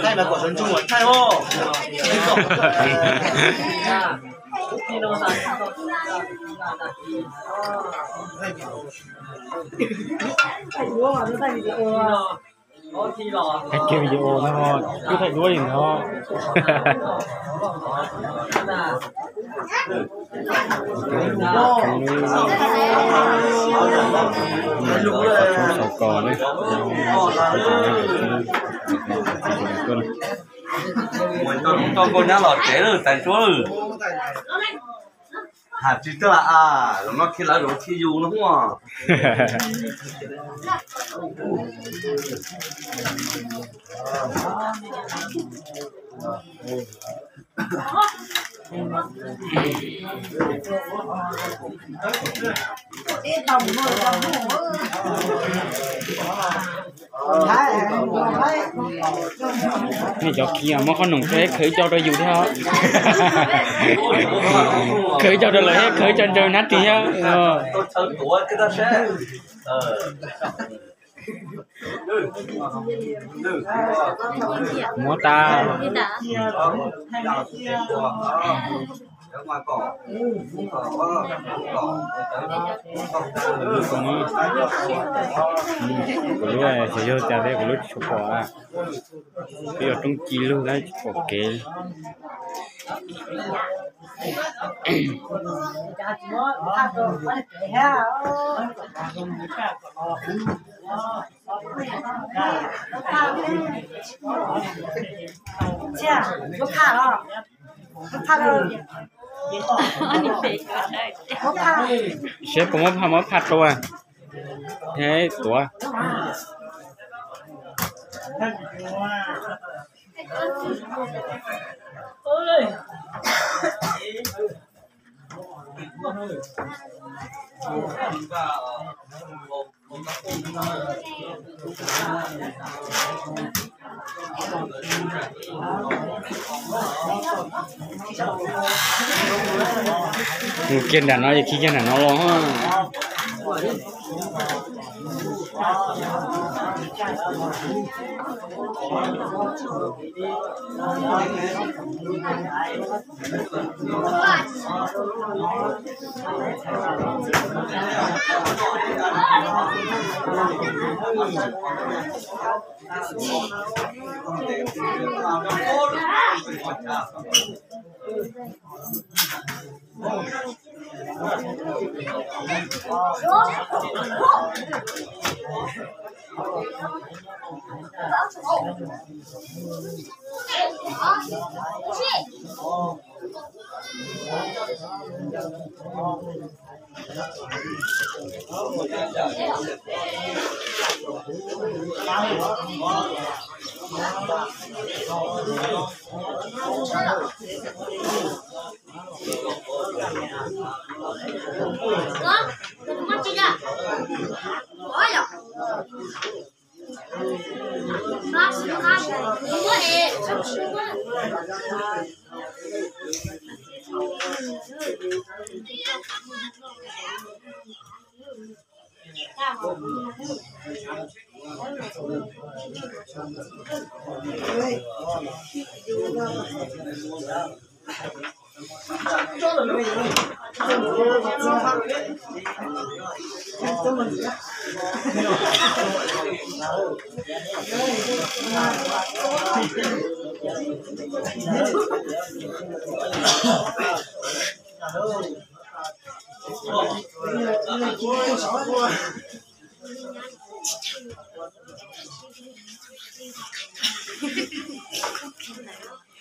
Thaij mas kom sawv ntsug mas thaij os. Hais kiag video no ho twb thaij duab li ntawd. Xaus kos na. Tau nkauj nyab los tsev lawm, txais ntsuab lawm. Has tsis tag a, los no khi lawv los khi yus no huaj. Nej cov khi muab qhob noom khawb khawb coj rau yus thiab. Khawb coj rau lawv thiab, khawb coj rau nab ris thiab. Muab tas. Kuv lub xyov yog cas thiab, kuv lub tsis tshua pom. Twb yog rooj ci lug tab tsis pom kev li. Seb puas muab phaj, muab phaj rau thiab tuav. Mus kiag nram no es khi kiag nram no los.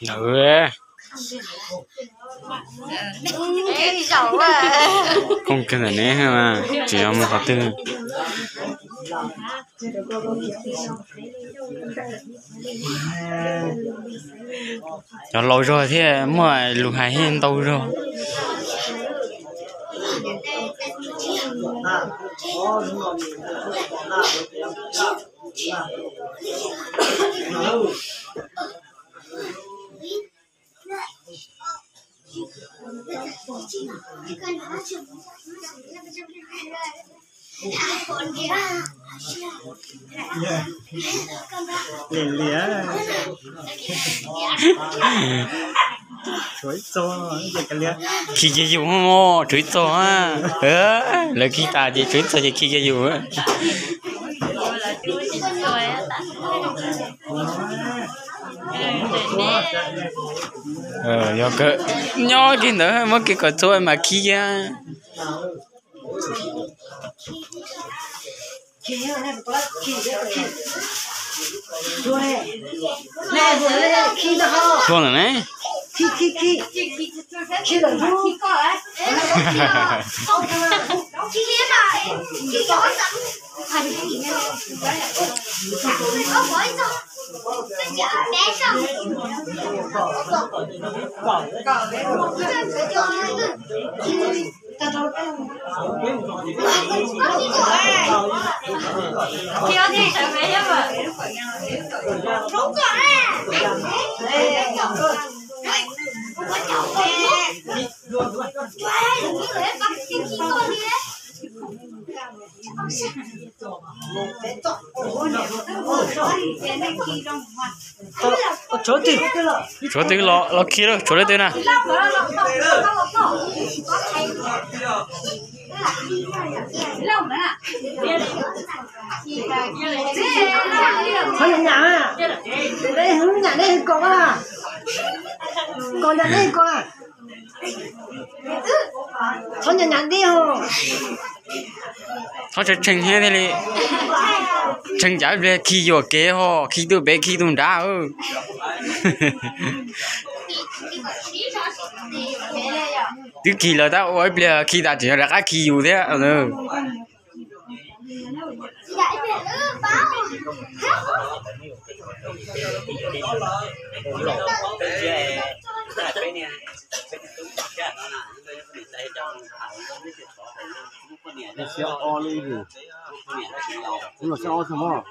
Ntawd, koob kawg ntawm neb mas tsis yog mus qhov twg. Cov laus zog thiaj muaj lus hais thiaj ntau zog. Liam liam. Tshuav ib txog, khi kiag yus, tshuav ib txog. Lawv khi tas ces tshuav ib txog ces khi kiag yus. Yog kawg, nyob kiag ntawd muab kiag kom txhua mas khi kiag. Hlua ntawm ne. Tshuav twg los khi lawm, tshuav leej twg na? Txhob nyam nyam, deb hwv nyam deb hwv kom na, kom nyam deb hwv kom na. Txhob nyam nyam deb ho. Txhob tshee tshee thiab thiaj li tshee, cas ib pliag khi yuam kev ho, khi tus pem khi tus nrad. Twb khi lawm tab ua ib pliag khi tas tseem rov qab khi yus thiab. Siab ob li, siab ob xwb mog.